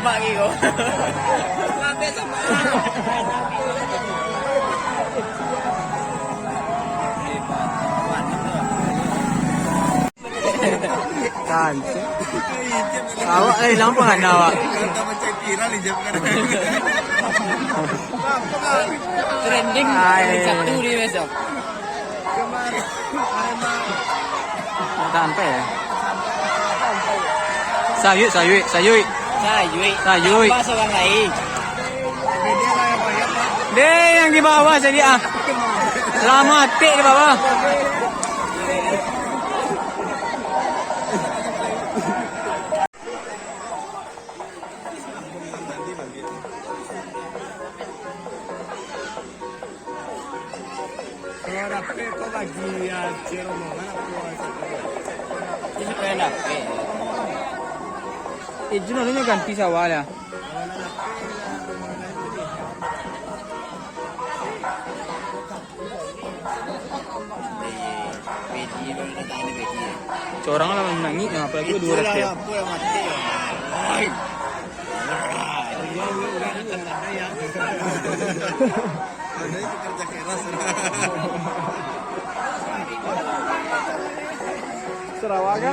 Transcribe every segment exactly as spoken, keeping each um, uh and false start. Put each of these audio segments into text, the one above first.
Mak giko. Lapeh sama. Kan. Awak, eh, lampu kan awak? Kata macam viral, ijab kan. Trending. Ai. Satu di besok. Sampai ya. Sayuik, sayuik, sayuik. Sayuik. Sayuik. Tambah seorang lain. Deh, yang di bawah jadi ah. Lama tik di bawah. Kalau dapek kau bagi, ya, cek rombongan apa? Itu supaya dapek. Eh, Jun, harusnya ganti sawah lah. Corang lah manangih, apalagi dua ratus. Sarawak kan?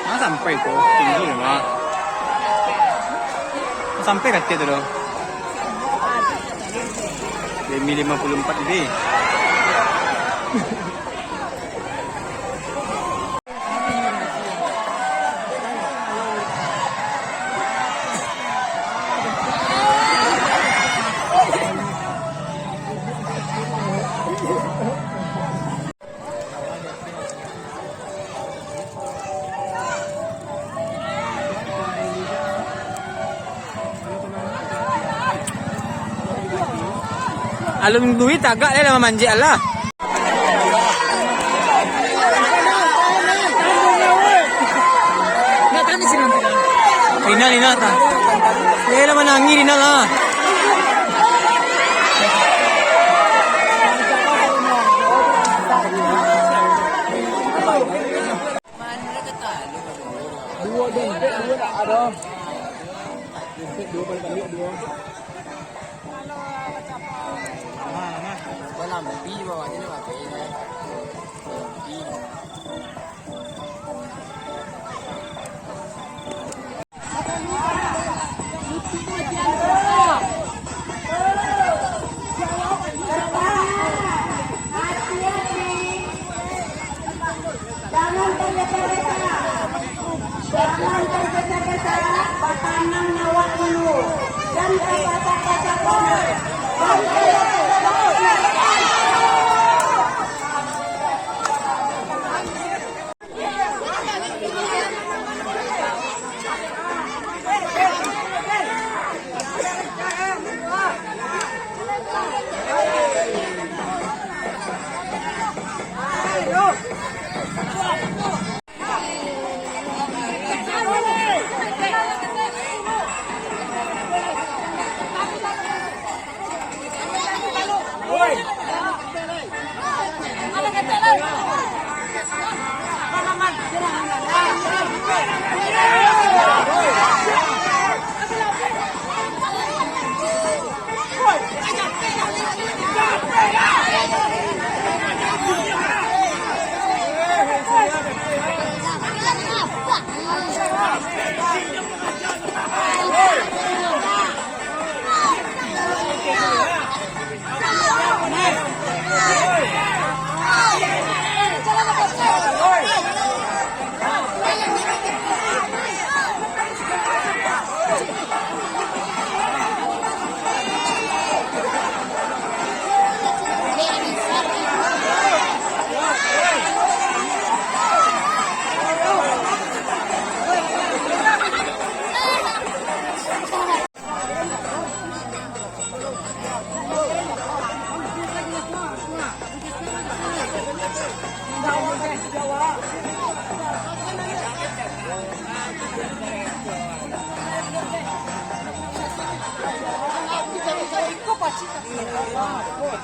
Ah, sampai tu, tinggi memang. Sampai kata tu doh. Demi lima puluh empat lebih. Alun duit tagak lah, lah mamanjek lah. Rinal, Rinal, ta. Eh, lah manangih, Rinal, lah. Duo dompet, duo tak ado. Dompet duo, baliak duo. Lampi bawah tu, lampi. Jangan tergesa-gesa. Jangan tergesa-gesa, batanang awak dulu. Dan terpacak-pacak banget. Dan terpacak-pacak banget.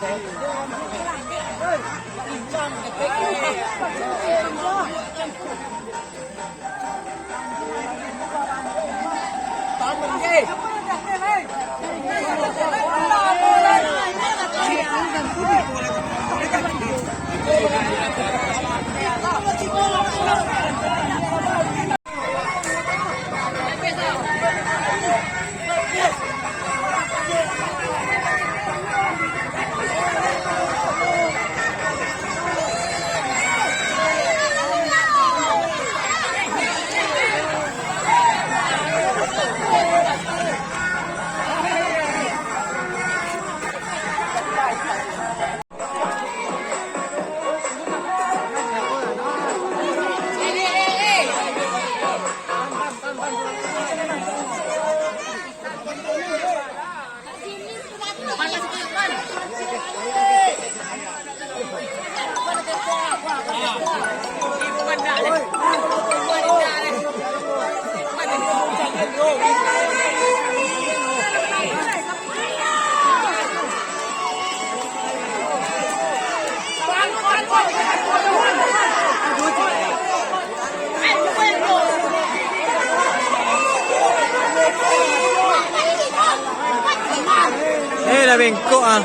Eh, lah bengkok ah.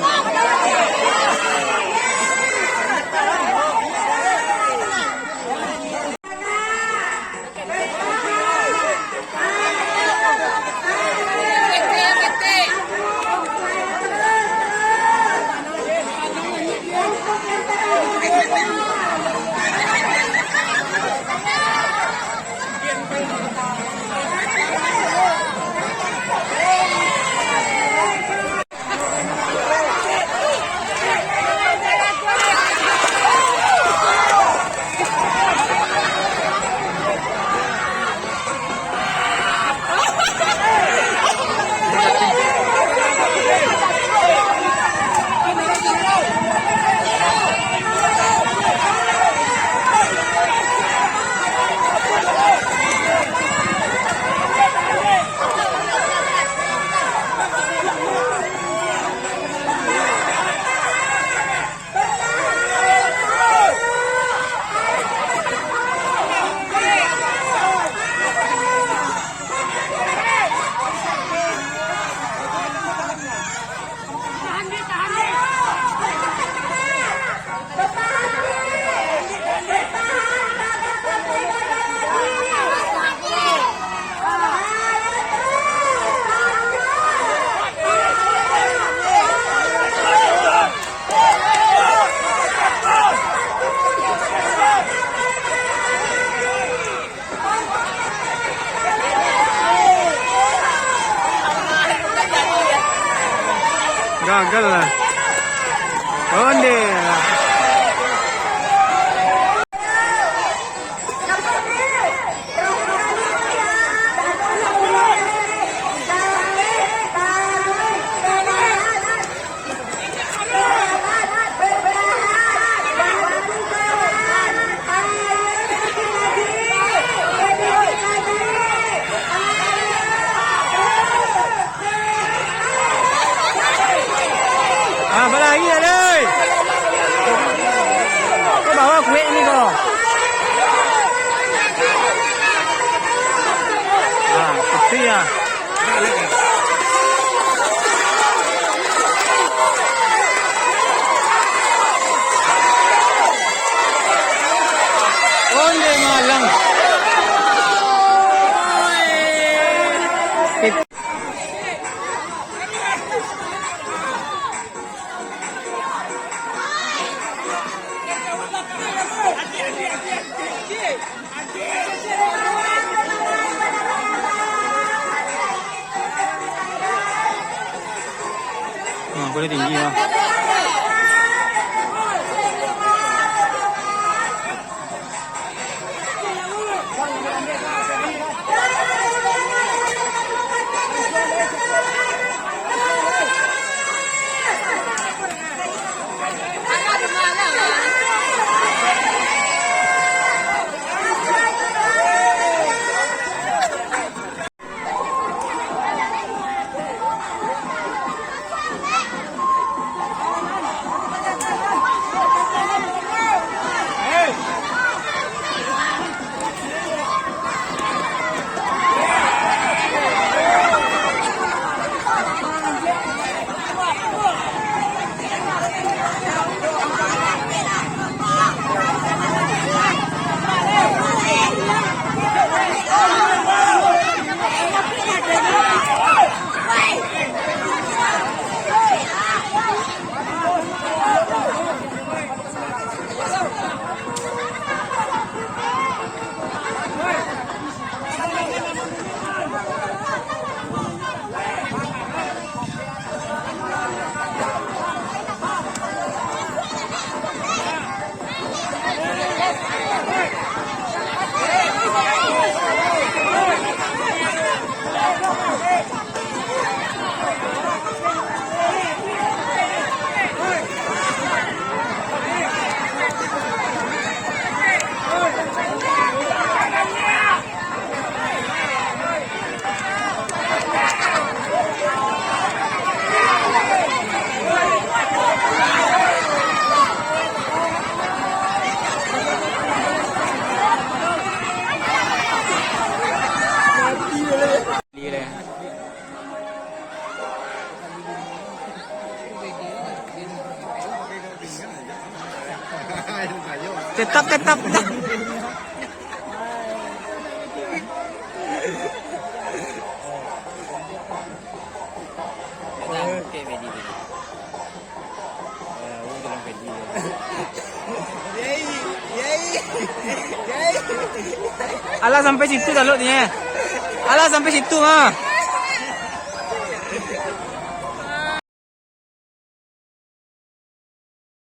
Gagal lah. Onde lah. Ah, balari lah, doi. Kau bawa kuek ni kau. Ah, putih ah. Onde malang. Ah, boleh tinggi, ah. Tap, tap, tap. Alah sampai situ taloknyo. Alah sampai situ mah.